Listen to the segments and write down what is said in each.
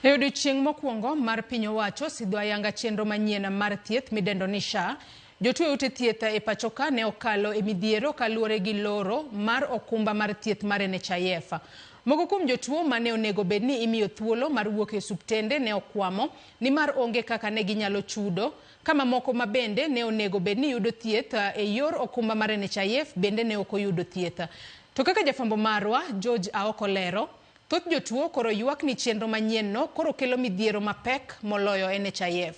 E odiechieng' mokwongo mar piny owacho sidho ayanga chenro manyien mar thieth midendo ni SHA, jotuo e ute thieth e pachoka ne okalo e midhiero kaluwore gi loro mar okumba mar thieth mar NHIF. Moko kuom jotuo mane onego bed ni imiyo thuolo mar wuok e osuptende ne okwamo nimar onge kaka ne ginyalo chudo, ka mamoko ma bende ne onego bed ni yudo thieth e yor okumba mar NHIF bende ne ok oyudo thieth. To kaka jafwambo marwa George Aoko lero, thoth jotuo koro ywak ni chenro manyien no koro kelo midhiero mapek moloyo NHIF.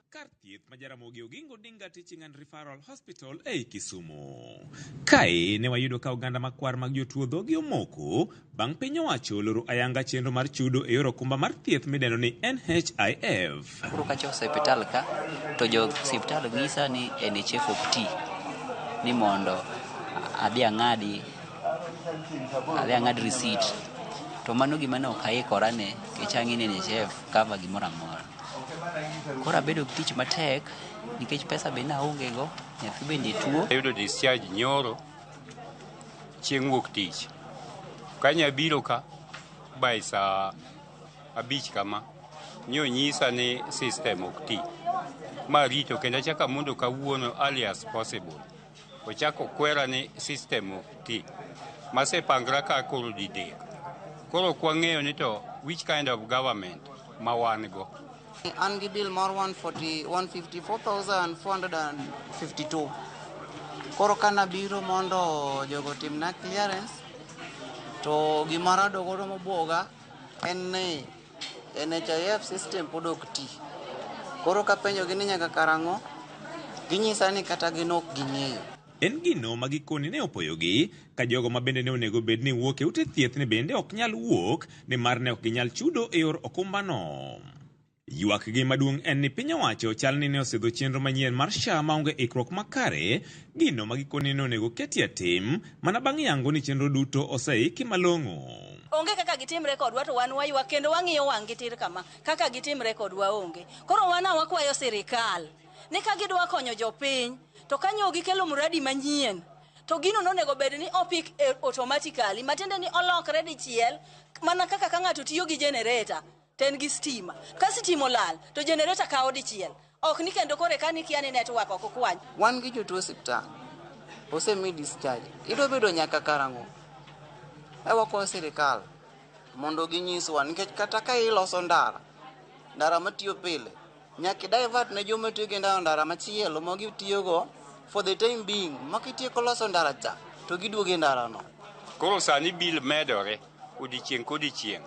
Kar thieth ma Jaramogi Oginga Odinga Teaching and Referral Hospital ei Kisumu. Kae ne wayudo ka oganda makwar mag jotuo dhogi omoko bang' piny owacho loro ayanga chenro mar chudo e yor okumba mar thieth midendo ni NHIF. Koro kachopo osiptal ka to jo osiptal nyisa ni NHIF ok ti ni mondo adhi ang'adi adhi ang'ad receipt to mano gima ne ok aikora ne nikech ang'e ni NHIF cover gimoro amora. Koro abedo gi tich matek nikech pesa be naonge go, nyathi bende tuo. Ayudo discharge nyoro chieng' wuok tich. Kanya biro ka by saa 5 kama, nyonyisa ni system ok ti. Marito kendo achako amondo kawuono early as possible. Ochako kwera ni system ok ti. Masepangra ka koro didek. Koro ok wang'eyo ni to which kind of government ma wan go. An gi bill mar 140 154,452. Koro kanabiro mondo jogo otimna clearance, to gima arado godo mobuoga en ni NHIF system pod ok ti. Koro kapenjogi ni nyaka karang'o, ginyisa ni kata gin ok ging'eyo. En gino ma gikone ne opoyogi ka jogo ma bende ne onego bed ni wuok e ute thieth ne bende ok nyal wuok nimar ne ok ginyal chudo e yor okumbano. Ywak gi maduong' en ni piny owacho chal ni ne osidho chenro manyien mar SHA maonge ikruok makare, gino ma gikone ne onego ketie tim mana bang' yango ni chenro duto oseiki malong'o. Onge kaka gitimre kodwa to wan waywak kendo wang'iyo wang' gi tir kama kaka gitimre kodwa onge. Koro wan wakwayo sirikal ni ka gidwa konyo jopiny to kanyo gikelo mradi manyien to gino nonego bed ni opik automatically, matiende ni olokre dichiel mana kaka ka ng'ato tiyo gi generator to en gi stima. Ka stima olal to generator kawo dichiel, ok ni kendo kore ka nikia ni network ok kwany. Wan gi jotuo osiptal, osemi discharge, idwa bedo nyaka karang'o? E wakwayo sirikal mondo ginyiswa nikech kata ka iloso ndara, ndara matiyo pile, nyaka i divert ne joma tiyo gi ndara ndara machielo ma gitiyogo for the time being, ma kitieko loso ndara cha to giduogo e ndara no. Koro sani bill medore odiechieng' kodiechieng'.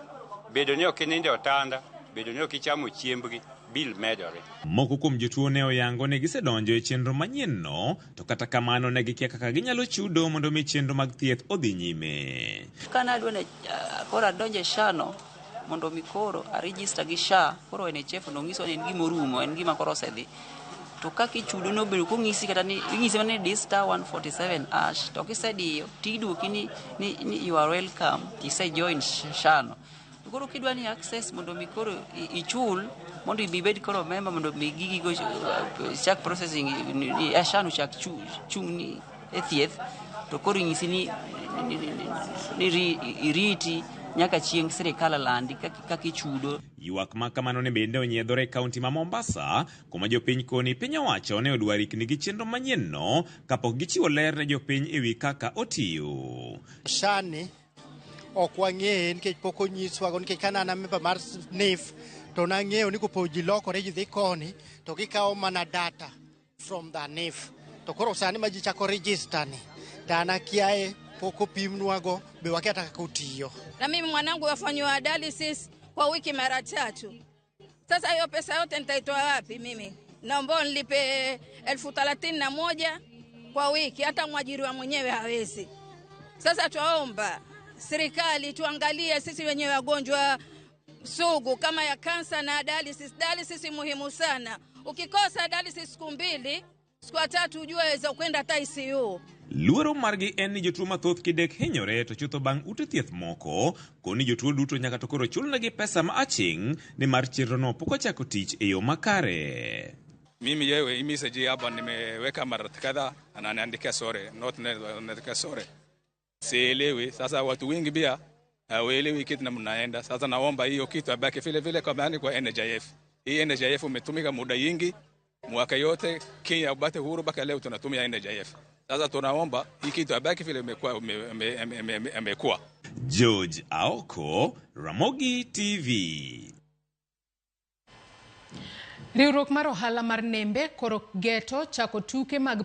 Bedo ni ok inindo e otanda, bedo ni ok ichamo chiembgi, bill medore. Moko kuom jotuo ne oyango ni gisedonjo e chenro manyien no, to kata kamano ne gikia kaka ginyalo chudo mondo mi chenro mag thieth odhi nyime. Kane adwa ni koro adonjo e SHA no mondo mi koro a register gi SHA, koro NHIF nong'iso ni en gima orumo, en gima koro osedhi. To kaka ichudo nobedo kong'isi kata ni ing'isi mana ni di star 147 hash to kisediyo tiduoki ni you are welcome, ise join SHA no. To koro kidwa ni access mondo mi koro ichul mondo ibed koro member mondo mi gigi go chak processing SHA no chak chung' ni e thieth to koro ing'isi ni iriti nyaka chieng' sirikal landi kaka ichudo. Ywak ma kamano ne bende onyiedhore e kaunti ma Mombasa, kuma jopiny koni piny owacho ne odwa rikni gi chenro manyien no kapok gichiwo ler ne jopiny ewi kaka otiyo. SHA ni ok wang'eye nikech pok onyiswago, nikech ka an member mar NHIF to nang'eyo ni kopo ji lokore ji dhi koni to gikawo mana data from the NHIF. To koro sani ma ji chako register ni to an akiaye, pok opimnwago be wakia kata kaka otiyo. Na mimi mwanangu afanyiwa dialysis kwa wiki mara 3. Sasa hiyo pesa yote nitaitoa wapi mimi? Naomba nilipe 31,000 kwa wiki, hata mwajiriwa mwenyewe hawezi. Sasa twaomba serikali tuangalie sisi wenyewe wagonjwa sugu kama ya kansa na dialysis. Dialysis muhimu sana. Ukikosa dialysis siku 2, siku 3 ujue waweza kwenda hata ICU. Luoro margi en ni jotuo mathoth kidek hinyore to chutho bang' ute thieth moko koni jotuo duto nyaka to koro chulnegi pesa ma aching' nimar chenrono pok ochako tich e yo makare. Mimi yewe hii message hapa nimeweka mara kadhaa, ananiandikia sorry, not ananiandikia sorry. Sielewi sasa, watu wengi pia hawaelewi kitu namna naenda. Sasa naomba hiyo kitu abaki vile vile kwa maana kwa NHIF. Hii NHIF umetumika muda yingi, mwaka yote Kenya upate huru mpaka leo tunatumia NHIF. Sasa tunaomba hii kitu abaki vile imekuwa imekuwa. George Aoko, Ramogi TV. Riwruok mar ohala mar nembe koro geto chako tuke mag